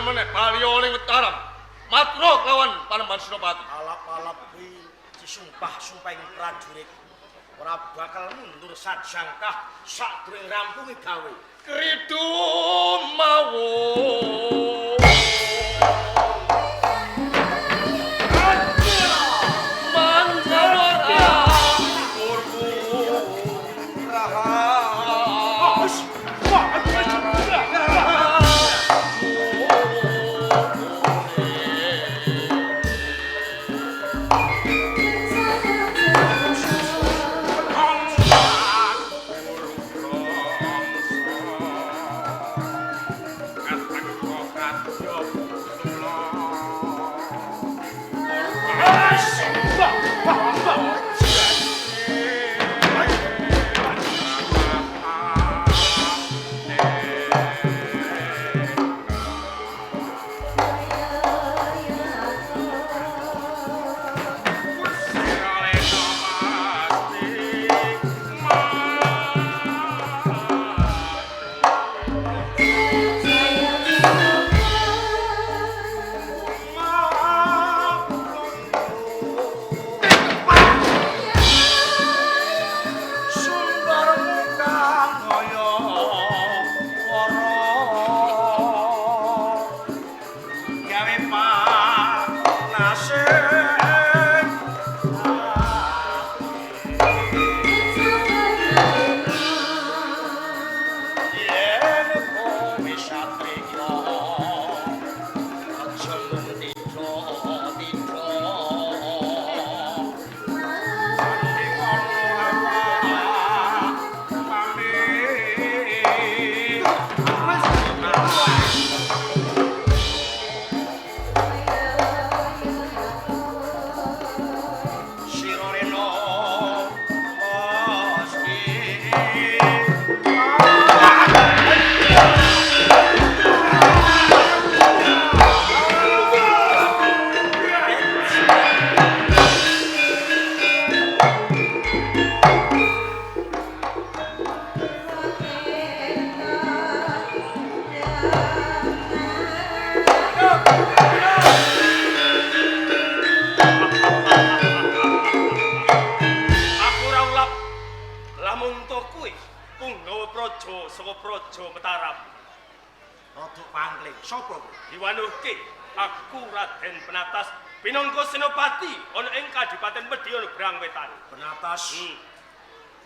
meneh bali ning Mataram. Matur lawan Panembahan Senopati. Alap-alap kuwi disumpah-sumpahing prajurit ora bakal mundur sajangkah sadurunge rampungi gawe. Kridu mawon.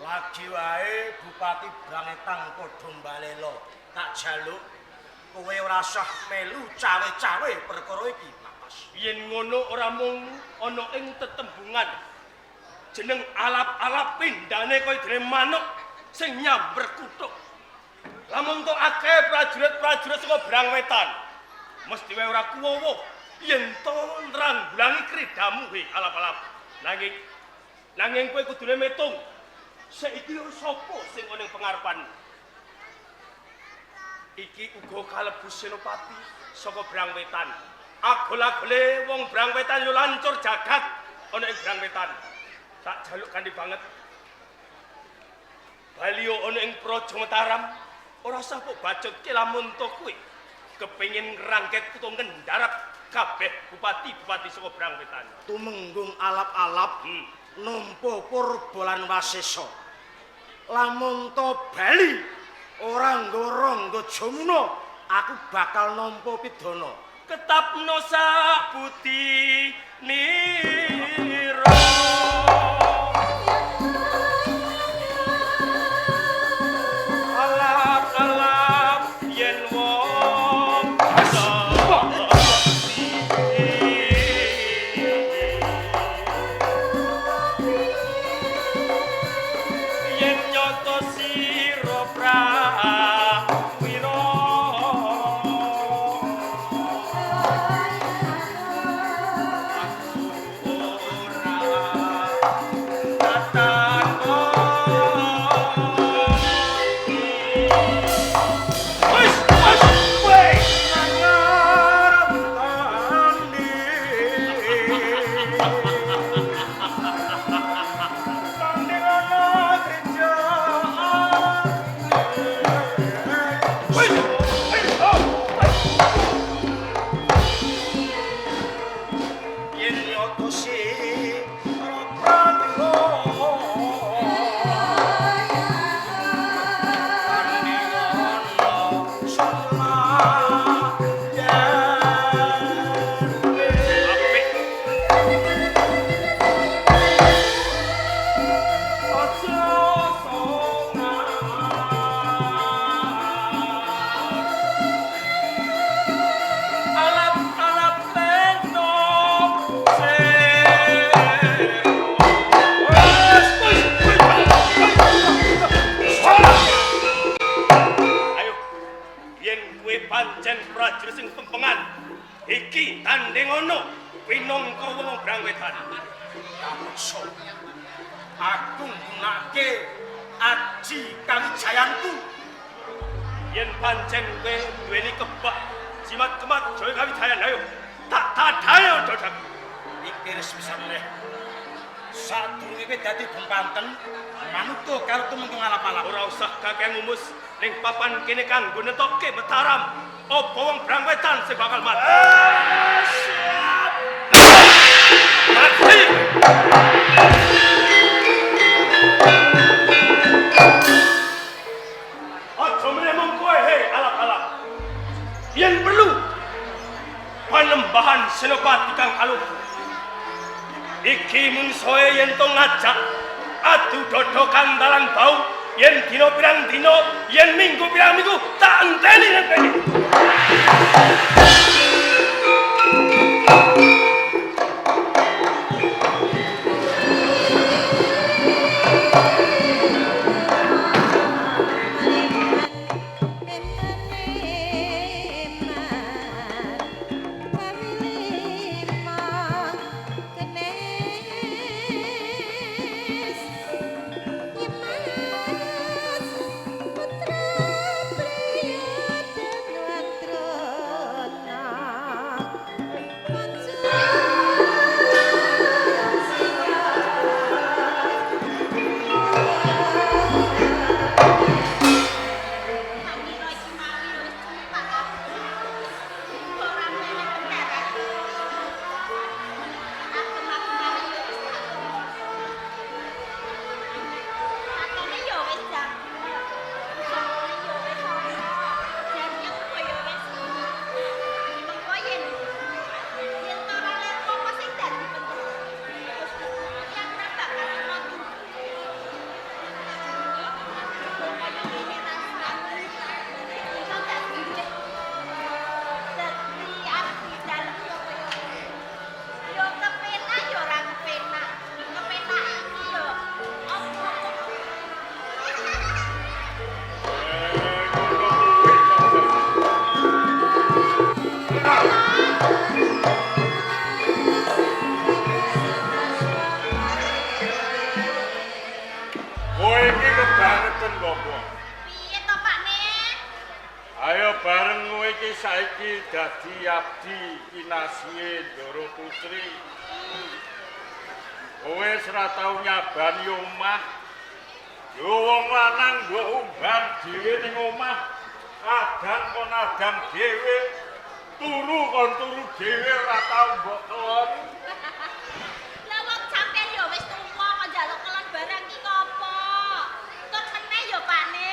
Lagi wae Bupati Brangetang padha mbalelo. Tak jaluk kowe ora usah melu cawe-cawe perkara iki, Mas. Yen ngono ora mung ana ing tetembungan. Jeneng alap-alap pindane kaya dene manuk sing nyamber kuthuk. Lamun tok akeh prajurit-prajurit saka Brangwetan, mesti wae ora kuwowo yen to nranggulangi kridamu he alap-alap. Nanging kowe kudune metung. Saiki sapa sing ana ing pengarepan? Iki uga kalebu Senopati saka Brangwetan. Agol-agole wong Brangwetan yo lancur jagat ana ing Brangwetan. Tak jaluk kanthi banget. Baliyo ana ing Praja Mataram, ora usah mbok bacutke lamun to kuwi kepengin ngrangket utawa ngendarap kabeh bupati-bupati saka Brangwetan. Tumenggung alap-alap nampa purba lan wasesa. Lamun to bali ora nggo Rangga Jamuna, aku bakal nampa pidana. Ketapno sak budi nira. Alap-alap yen wong yen nyoto sira prawira aku ora Iki tandingono pinangka wong Brangwetan. Kamuksa. Aku nggunakake aji kawijayanku. Yen pancen kowe duweni kebak jimat kemat Jaya Kawijayan ayo tak tadayo dadaku. Mikir sepisan neh. Sadurunge kowe dadi bumpanten, manuta karo tumenggung alap-alap. Ora usah kakek ngumus ning papan kene kanggo nentokke Mataram. Apa wong Brangwetan sing bakal mati? Siap. Mati. Aja meneh mung kowe he alap-alap. Yen perlu panembahan Senopati kang alubu. Iki mungsoe yen to ngajak adu dada kandalan bau yen dina pirang dina yen minggu pirang minggu tak enteni nang kene. Kowe iki kebangetan apa? Piye to, Pak Ne? Ayo bareng kowe iki saiki dadi abdi kinasihe Ndoro Putri. Kowe wis ora tau nyabani omah. Yo wong lanang mbok umbar dhewe ning omah. Kadang kon adang dhewe, turu kon turu dhewe ora tau mbok keloni. Lah wong sampean ya wis tuwa kok njaluk kelon barang ki ngopo? Tur meneh ya Pak Ne,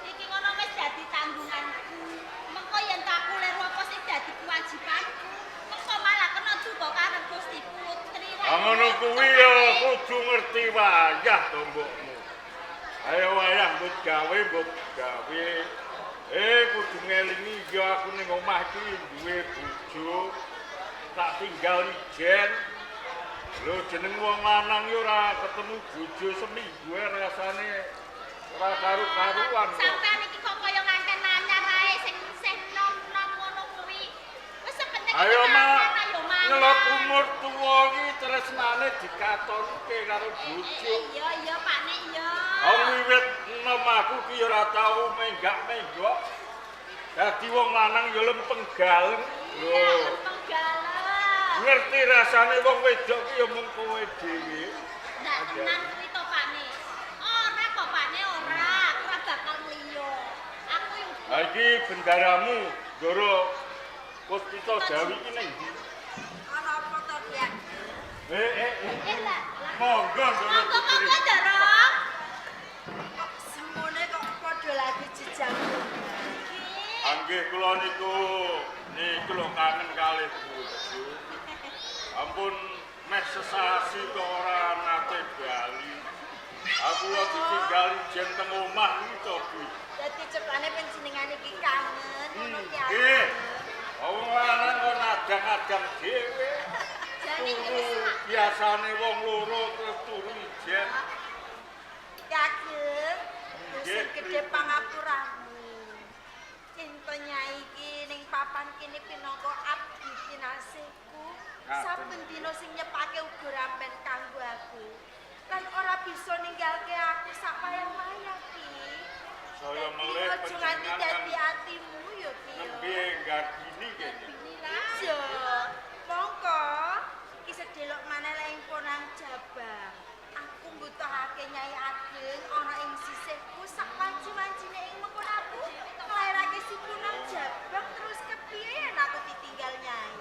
iki ngono wis dadi tanggunganku. Mengko yen tak aku lir apa sing dadi kewajibanku, mengko malah kena duka karo Gusti Putri. Ah ngono kuwi ya kudu ngerti wayah to mbokmu. Ayo wayah mbok gawe mbok gawe. Kudu ngelingi ya aku ning omah iki duwe bojo. Tak tinggal ijen. Lho jeneng wong lanang ya ora ketemu bojo seminggu ae rasane ora karu-karuan kok. Sampean iki kok kaya nganten anyar ae sing isih nom-nom ngono kuwi. Wis sepenting Ayo mak, ayo mangan. Nyelot umur tuwa iki tresnane dikatonke karo bojo. Iya iya Pak Ne iya. Wong wiwit enom aku ki ora tau menggak-menggok. Dadi wong lanang ya lempeng galeng. Iya, Lho, lempeng galeng. ngerti rasane wong wedok ki ya mung kowe dhewe. Ndak tenan kuwi to Pak Ne. Ora kok Pak Ne ora, aku ora bakal ngliyo. Aku yo Ha iki bendaramu, Ndoro Puspita Dewi iki ning ndi? Ana apa to, Kyai? Eh. eh lah. Monggo Ndoro Monggo Putri. monggo Ndoro. Kok semune kok padha lagi jejamu. Nggih. Anggih kula niku niku lho kangen kalih bojo. Ampun meh sesasi kok ora nate bali. Aku lho ditinggal ijen teng omah iki to, Bu. Dadi cepane panjenengan iki kangen ngono Kyai. Nggih. Wong lanang kok nadang-adang dhewe. Jane iki wis Turu biasane wong loro terus turu ijen. Kagem, Nggih, sing gedhe pangapuramu. Cinta nyai iki ning papan papan kene pinangka abdi kinasihku. Saben dina sing nyepake uga rampen kanggo aku. Lan ora bisa ninggalke aku sak wayah-wayah ki. Saya melih Aja nganti panjenengan dadi atimu ya ki. Nembe nggagini kene. Iya. Mongko iki sedelok maneh lek ing Ponang Jabang. Aku mbutuhake Nyai Ageng ana ing sisihku sak wanci-wancine ing mengkonaku nglairake si Ponang Jabang terus kepiye yen aku ditinggal Nyai.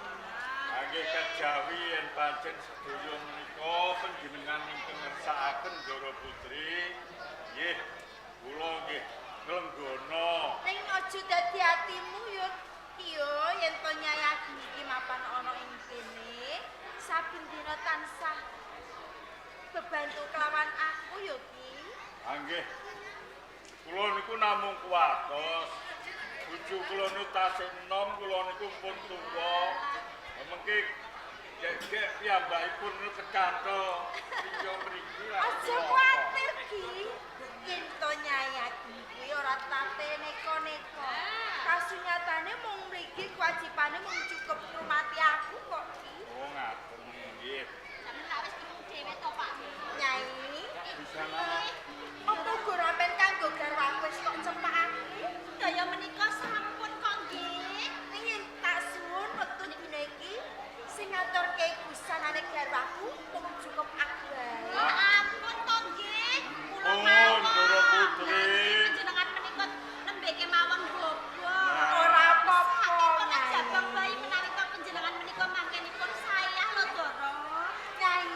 Nggih kejawi yen pancen sedaya menika panjenengan ingkang ngersakaken Ndara Putri. Nggih, kula nggih nglenggana. Ning aja dadi atimu ya Ki yo yen to Nyai Ageng iki mapan ana ing kene saben dina tansah bebantu kelawan aku ya Ki. Ah nggih. Kula niku namung kuwatos. Bojo kula niku tasih enom, kula niku pun tuwa. Mengke gek-gek piyambakipun niku kecantol liya mriki lah. Aja kuwatir Ki. Yen to Nyai Ageng kuwi ora tate neko-neko. Kasunyatane mung mriki kewajibane mung cukup ngrumati aku kok Ki. Oh ngaten nggih. Sampeyan lak wis krungu dhewe to, Pak. Nyai, Bisa nana. apa uga rampen kanggo garwaku wis kok cepakake? Daya menika sampun kok nggih. Ning yen tak suwun wektu dina iki sing ngaturke busanane garwaku mung cukup aku wae. Ya ampun to nggih. Kula Oh, mawon. Ndara Putri. Panjenengan menika nembe kemawon bobo. Ora apa-apa. Saking Nyai. Jabang bayi menawi to panjenengan menika mangkenipun sayah lho, Ndara. Nyai,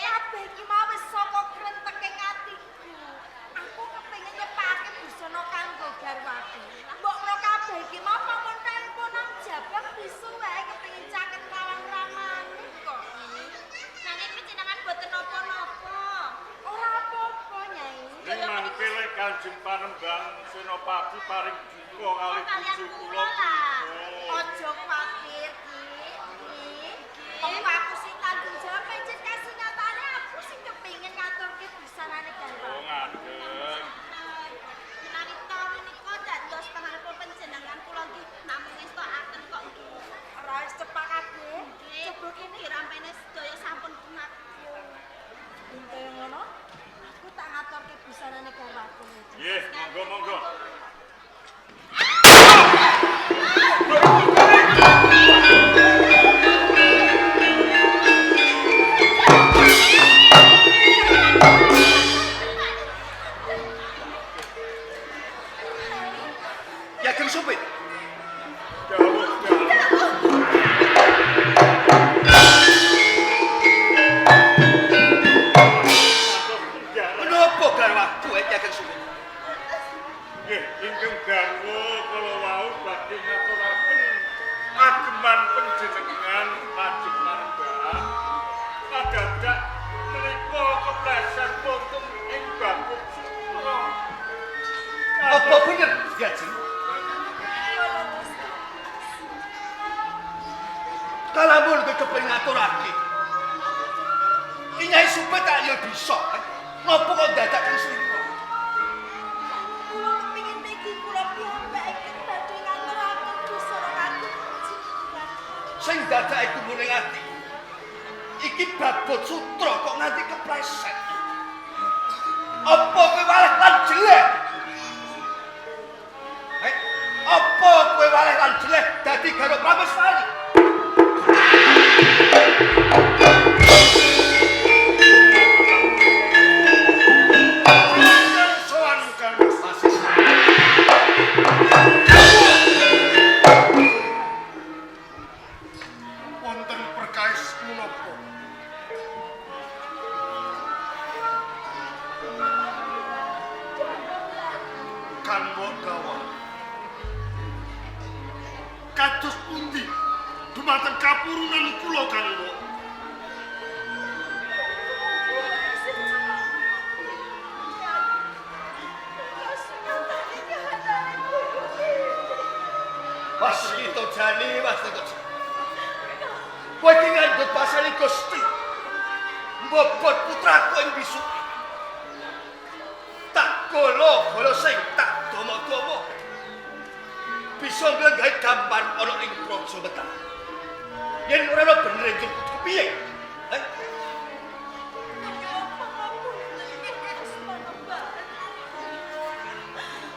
kabeh iki mau wis saka krenteke atiku. Aku kepengin nyepake busana kanggo garwaku. Mbok kira kabeh iki mau pamonten Ponang Jabang bisu wae kepengin caket lawan ramane kok. Nanging panjenengan boten napa-napa. Ora apa-apa, Nyai. Ning mangke lek Kanjeng Panembang Senopati paring duka kalih Kalian bojo kula kula. lah. Oh. Aja kuwatir, Ki. Ki. Apa aku sing tanggung jawab pancen kasunyatane aku sing kepengin ngaturke busanane Oh garwaku. ngaten. Menawi to menika dados pangarepipun panjenengan kula nggih namung ngestokaken kok nggih. Ora wis cepak kabeh. Nggih, Coba kene nggih rampene sedaya sampun pungat. Yen kaya ngono, aku tak ngaturke busanane garwaku. Nggih, monggo monggo. Ki Ageng Supit. Dawuh dawuh. Menapa garwaku Ki Ageng Supit? Nggih, ingkang garwa kala wau badhe ngaturaken ageman panjenengan lajeng panembahan. Kadadak menika kepleset wonten ing babuk sutra. Apa bener Ki Ageng? Kalamun kowe kepengin ngaturake. Ki Nyai Supit tak ya bisa. Napa kok dadak kang slira? Kula kepingin mriki kula piyambak ingkang badhe ngaturaken busana kanggo panjenengan. Sing dadake gumuning ati. Iki babot sutra kok nganti kepleset. Apa kowe waleh lan jelek? Hei, apa kowe waleh lan jelek dadi garwa Prameswari? Ingkang sowan Kang Mas. Wonten perkawis menapa? Kanggo dawa. Kados pundi dumateng kapurunan kula Kanggo? Waskita jani, waskita jani. Kowe iki ngandhut pasane Gusti. Mbobot putraku ing bisuke. Tak golo-golo sing tak domo-domo. Bisa nglenggahi dampar ana ing Praja Mataram. Yen ora ana bener njur kudu piye? Eh?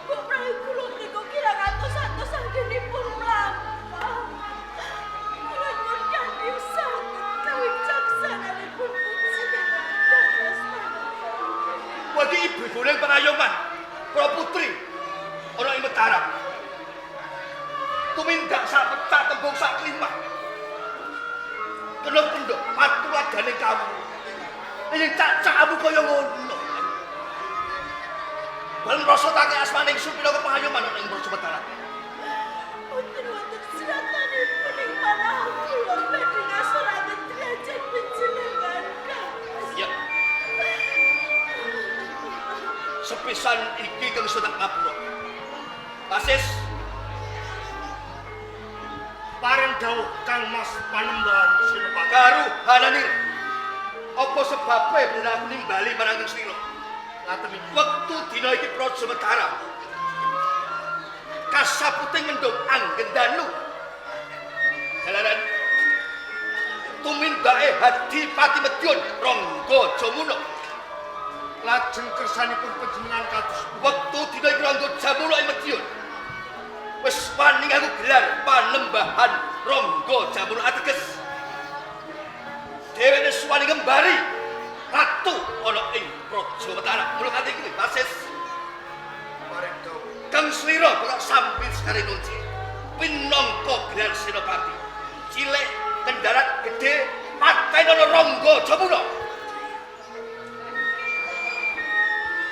Mbok prayu kula mriku kirang atus-atus anggenipun mlampah. Kula nyuwun kanthi sanget kawicaksananipun panjenengan dados panembahan. Wadi ibu-ibu ning pangayoman, para putri ana ing Mataram. Tumindak sak pecak tembung sak klimah. Kena pendhok patuladane kamu. Yen cak-cakmu kaya ngono. Bal ngrasa take asmane ingsun pinangka pangayoman ana ing Praja Mataram. Boten wonten seratanipun ing manah kula badhe ngasoraken derajat panjenengan Kang Mas. Ya. Sepisan iki kang iso tak ngapura. Pasis, Paring dawuh Kang Mas Panembahan Senopati. Karo hananir. Apa sebabe ben aku nimbali marang Kang Slira? Ngaten iki. Wektu dina iki Praja Mataram. Kasaputing mendung anggendanu. Jalaran tumindake Hadipati Medyun Rangga Jamuna. Lajeng kersanipun panjenengan kados pundi? Wektu dina iki Rangga Jamuna ing Medyun. Wis wani nganggo gelar Panembahan Rangga Jamuna ateges. Dheweke wani ngembari ratu ana ing Praja Mataram. Mula kanthi kuwi Pasis Paring dawuh. Kang Slira bakal sampil sekali nunci pinangka gelar Senopati. Cilik kendarat gedhe patenono Rangga Jamuna.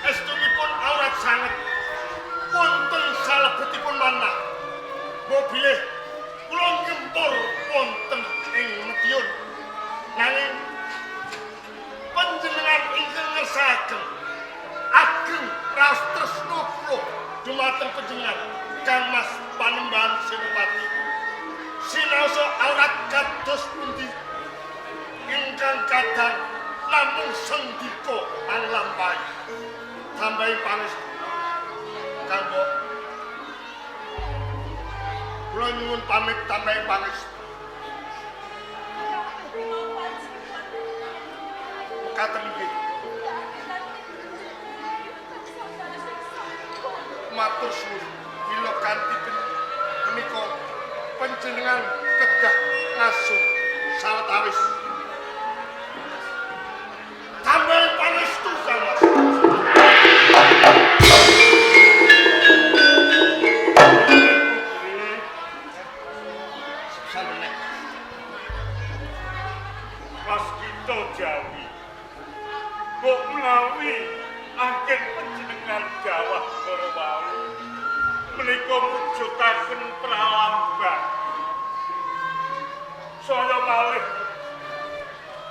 Estunipun aurat sanget wonten salebetipun manah. Mbok bilih kula ngempur wonten ing Medyun. Nanging panjenengan ingkang ngersakaken ageng raos tresna kula dumateng panjenengan Kang Mas Panembahan Senopati. Sinaosa aurat kados pundi ingkang kadang namung sendika anglampahi. Tambahi pangestu Kang Mbok. Kula nyuwun pamit tambahi pangestu. Mekaten nggih. Matur suwun mila kanthi menika panjenengan kedah ngasuh sawetawis. Tambahi pangestu Kang Mas. Sepisan meneh. Waskita Jawi. Mbok menawi anggen panjenengan dawah para wau menika mujudaken pralambang. Saya malih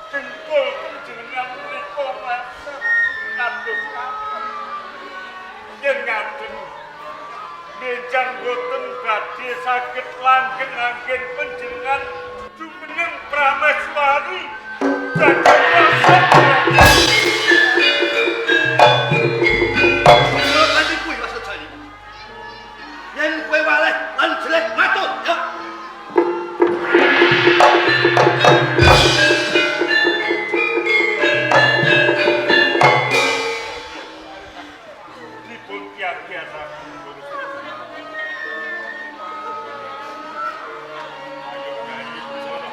dengkul panjenengan menika mleset kados kapan. Yen ngaten benjang boten badhe saged langgeng anggen panjenengan jumeneng Prameswari Mula kanthi kuwi Mas Jani. Yen kowe waleh lan jelek matur ya. Dipun kiat-kiataken. Ayo Nyai Busana.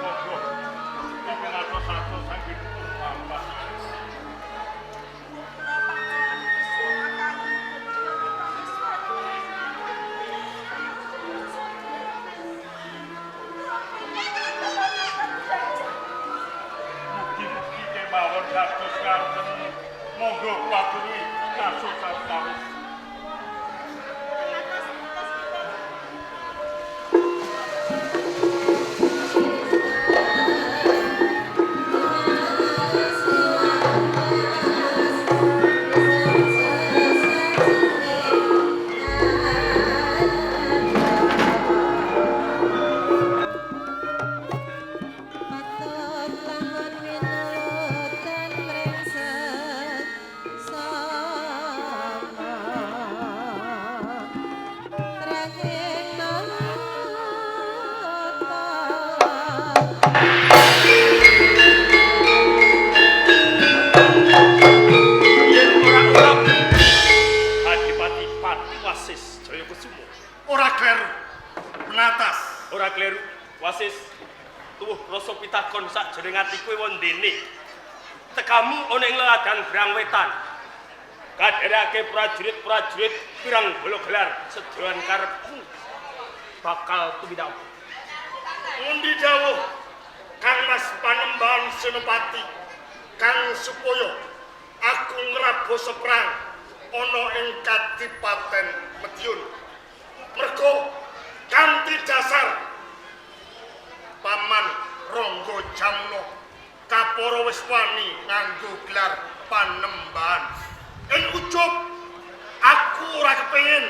Monggo dipun atos-atos anggenipun mlampah. Mugi-mugi kemawon kados ngaten. Monggo kula aturi kasus sawetawis. Patut lamun winutan mrengsek sama. kleru. Wasis tuwuh rasa pitakon sakjroning atiku wondene. Tekamu ana ing leladan Brangwetan. Kadherake prajurit-prajurit pirang bala gelar sedoyan karepmu bakal tumindak. Ngundi dawuh Kang Mas Panembahan Senopati Kang Supoyo aku ngrabasa perang ana ing Kadipaten Madiun. Mergo kanthi dasar Paman Rangga Jamuna kapara wis wani nganggo gelar Panembahan. Ing ujug aku ora kepengin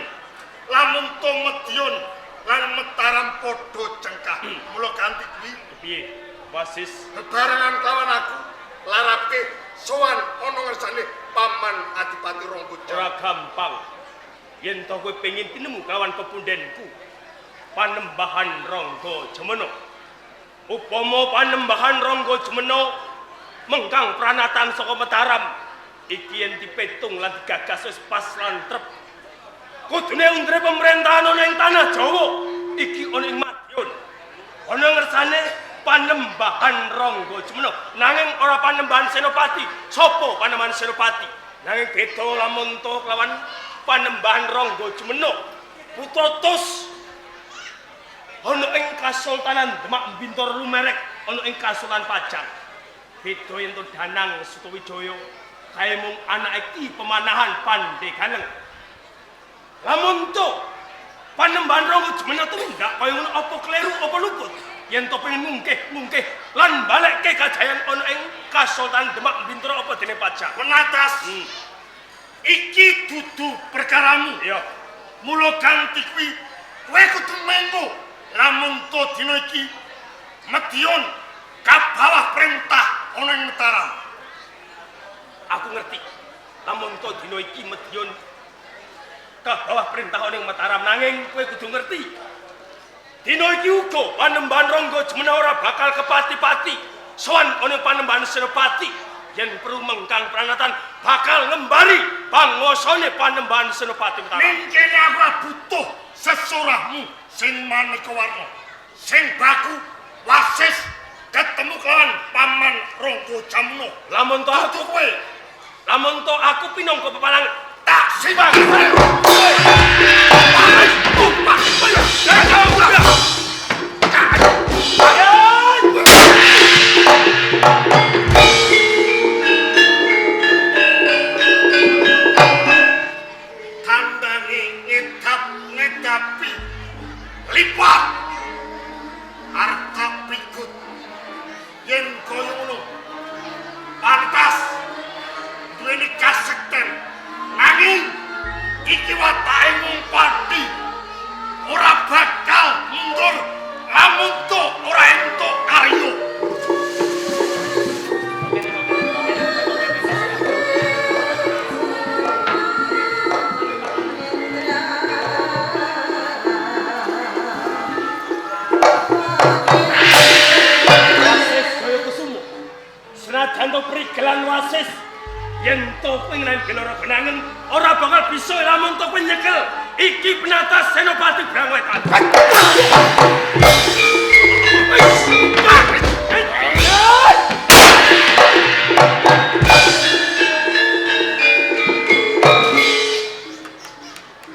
lamun to Madiun lan Mataram padha cengkah. Mula kanthi kuwi piye? Wasis bebarengan kelawan aku larapke sowan ana ngersane Paman Adipati Rangga Jamuna. Ora gampang. Yen to kowe pengin tinemu kelawan pepundhenku Panembahan Rangga Jamuna. Upama Panembahan Rangga Jamuna mengkang pranatan saka Mataram iki yen dipetung lan digagas wis pas lan trep. Kudune untre pemerintahan ana ing tanah Jawa iki ana ing Madiun. Ana ngersane Panembahan Rangga Jamuna, nanging ora Panembahan Senopati. Sapa Panembahan Senopati? Nanging beda lamun to kelawan Panembahan Rangga Jamuna. Putra Tus ana ing Kasultanan Demak Bintor lumerek ana ing Kasultanan Pajang. Beda yen to Danang Sutawijaya kae mung anake Ki Pemanahan Pandhe Ganeng. Lamun to Panembahan Rangga Jamuna tumindak kaya ngono apa kleru apa luput? Yen to pengen mungkeh-mungkeh lan balekke kajayan ana ing Kasultanan Demak Bintoro apa dene Pajang. Penatas. Iki dudu perkaramu. Iya. Mula kanthi kuwi kowe kudu mengko lamun to dina iki Madiun kabawah perintah ana ing Mataram. Aku ngerti. Lamun to dina iki Madiun kabawah perintah ana ing Mataram, nanging kowe kudu ngerti. Dina iki uga Panembahan Rangga Jamuna ora bakal kepati-pati sowan ana Panembahan Senopati. Yen perlu mengkang pranatan bakal ngembari pangwasane Panembahan Senopati Mataram. Ning kene aku ora butuh sesurahmu sing maneka warna. Sing baku wasis ketemu kelawan Paman Rangga Jamuna. Lamun to aku kowe, lamun to aku pinangka pepalang tak simbang. Tandangi ngedap-ngedapi lipat arta pikut yen kaya ngono pantas duweni kasekten, nanging iki watake mung pati ora bakal mundur lamun to ora entuk karya. Wasis Jaya Kusumo senajan to prigelan wasis yen to kowe nglaen Gelora Genangen ora bakal bisa lamun to kowe nyekel iki penatas Senopati Brangwetan.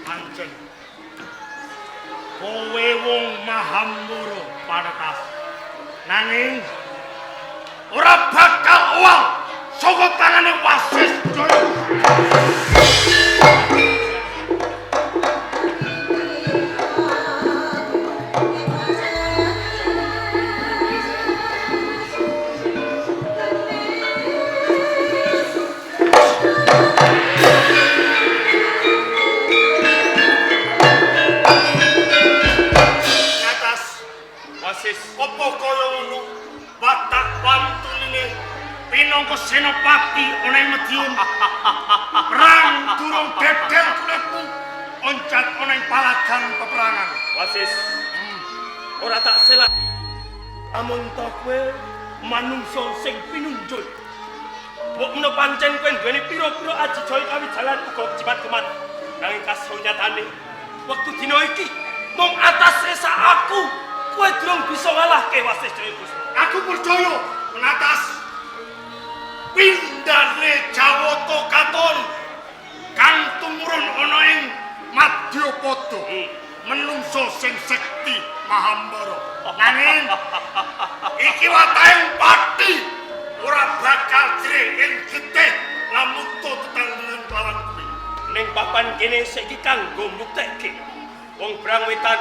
Pancen kowe wong mahamura Panetas, nanging ora bakal owal saka tangane Wasis Jaya. Ngatas Wasis apa kaya ngono watak wantunine pinangka senopati ana ing Madiun. Perang durung dedel kulitmu oncat ana ing palagan peperangan. Wasis ora tak selati lamun to kowe manungsa sing pinunjul. Mbok menawa pancen kowe duweni pira-pira ajijaya kawijalan uga jimat kemat. Nanging kasunyatane wektu dina iki mung atas resa aku Kowe durung bisa ngalahke Wasis Jayakusuma. Aku percaya menatas pindhane Jawata katon kang tumurun ana ing Madyapada. Menungso sing sekti Mahambara. Nanging iki watahing pati ora bakal jrih ing getih lamun tetanggungan kelawan kuwi. Ning papan kene saiki kanggo mbuktekke wong Brangwetan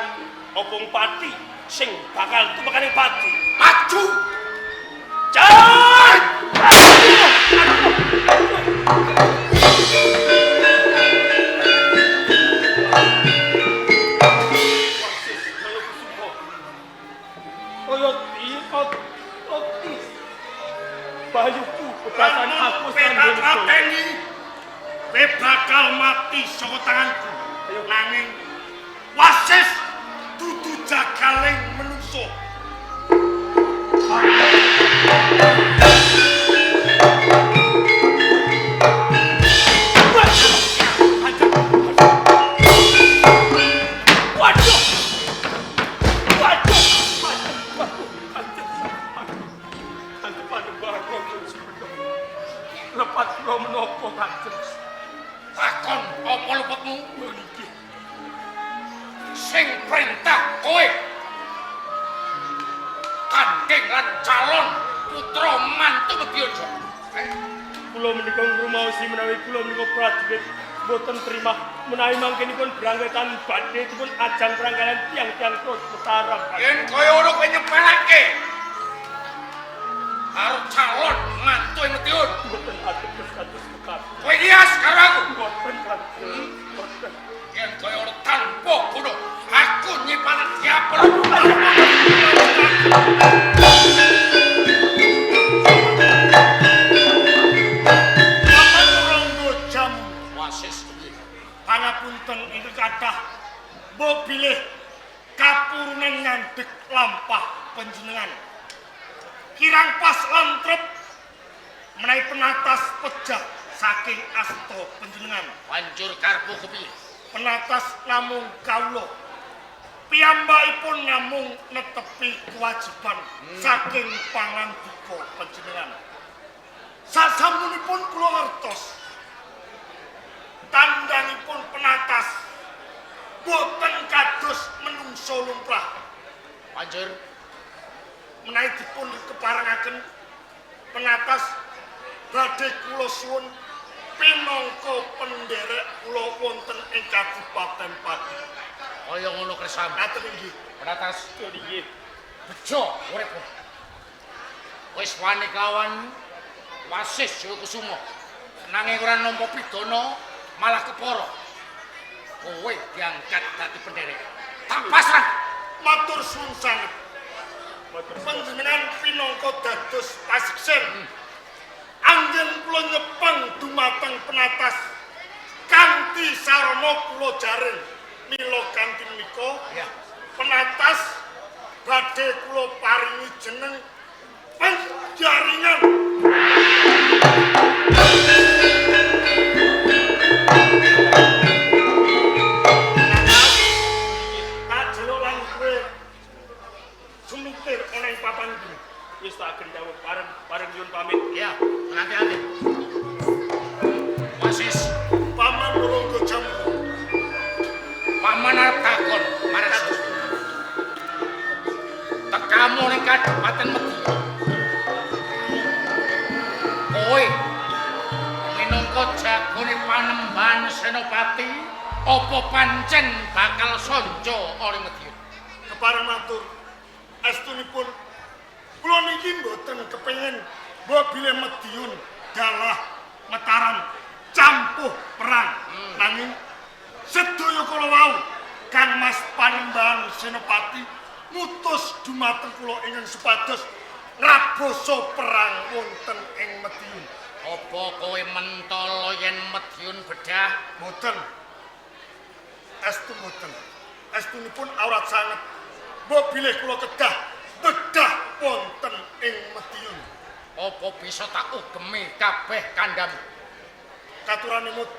apa wong Pati sing bakal tumekane pati. Maju. Jar! Bayuku bebasan aku sambung kowe bakal mati saka tanganku. Nanging Wasis dudu jagaling menungso. Waduh. Waduh. Lepat kula menapa Kanjeng? Takon apa luputmu niki? Sing perintah kowe. Kandheng lan calon putra mantu Madiun. Kula menika ngrumaosi menawi kula menika prajurit boten terima menawi mangkenipun Brangwetan badhe dipun ajang perangkalan tiang-tiang terus Mataram. Yen kaya ngono kowe nyepelake karo calon mantu Madiun. Boten ateges kados mekaten. Kowe hias karo aku. Boten Kanjeng. Boten. Yen kaya ngono tanpa guna aku nyipane diapel. Paman Rangga Jamu Wasis piye? Pangapunten ingkang kathah mbok bilih kapurunan ngandhek lampah panjenengan. Kirang pas lan trep menawi penatas pejah saking asta panjenengan. Banjur karepmu kepiye? Penatas namung kawula. Piyambakipun namung netepi kewajiban saking pangandika panjenengan. Sasampunipun kula ngertos tandangipun penatas boten kados menungso lumrah. Banjur menawi dipun keparengaken penatas badhe kula suwun pinangka penderek kula wonten ing Kabupaten Pati. Kaya ngono kersamu. Ngaten inggih. Penatas nggih. Bejo uripmu. Wis wani kelawan Wasis Jayakusuma. Nanging ora nampa pidana, malah kepara. Kowe diangkat dadi penderek. Tak pasrah. Matur suwun sanget. Panjenengan pinangka dados pasiksen. Anggen kula nyepeng dumateng penatas kanthi sarana kula jaring. Mila kanthi menika penatas badhe kula paringi jeneng penjaringan. Tak jeluk lan kowe sumikir ana ing papan iki. Wis tak gendhawuh bareng nyuwun pamit. Iya, hati-hati. Wasis, Paman Rangga Jamu. Paman arep takon marang sira. Tekamu ning Kabupaten Madiun. Kowe minangka jagone Panembahan Senopati, apa pancen bakal sonjo oleh Madiun? Kepareng matur, estunipun kula niki mboten kepengin mbok bilih Madiun dalah Mataram campuh perang. Nanging sedaya kala wau Kang Mas Panembahan Senopati mutus dumateng kula ingkang supados ngrabasa perang wonten ing Madiun. Apa kowe mentala yen Madiun bedah? Mboten. Estu mboten. Estunipun awrat sanget. Mbok bilih kula kedah bedah wonten ing Madiun. Apa bisa tak ugemi kabeh kandhamu? Katuranipun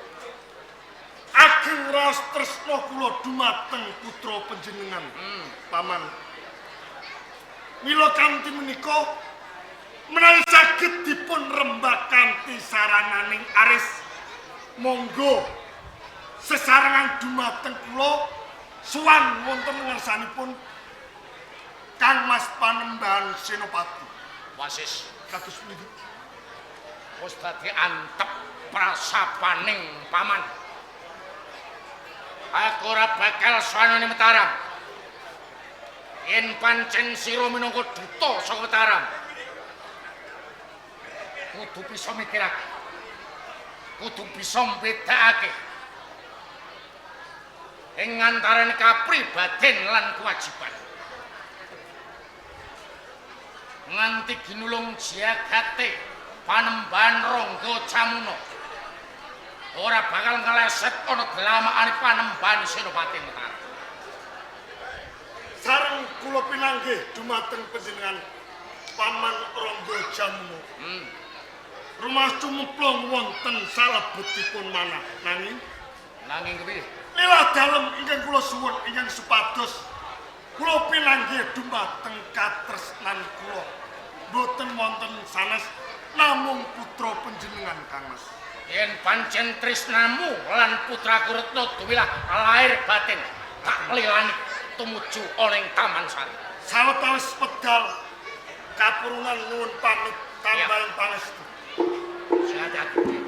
ageng raos tresna kula dumateng putra panjenengan. Paman. Mila kanthi menika menawi saged dipun rembag kanthi sarananing aris, monggo sesarengan dumateng kula suwan wonten ngarsanipun Kang Mas Panembahan Senopati. Wasis Kados pundi? Wis dadi antep prasapaning paman. Aku ora bakal sowan ning Mataram. Yen pancen sira minangka duta saka Mataram, kudu bisa mikirake. Kudu bisa mbedakake ing antarane kapribaden lan kewajiban. Nganti ginulung jagate Panembahan Rangga Camuna ora bakal ngeleset ana dlamakane Panembahan Senopati Mataram. Sareng kula pinanggih dumateng panjenengan Paman Rangga Jamuna. Rumah cumemplung wonten salebetipun manah, nanging Nanging kepiye? Lila dalem ingkang kula suwun ingkang supados kula pinanggih dumateng katresnan kula. Boten wonten sanes namung putra panjenengan, Kang Mas. Yen pancen tresnamu lan putraku Retna Dumilah lahir batin, tak lilani tumuju ana ing Taman Sari. Sawetawis pedal kapurunan nyuwun pamit tambahan pangestu. Sing ati-ati.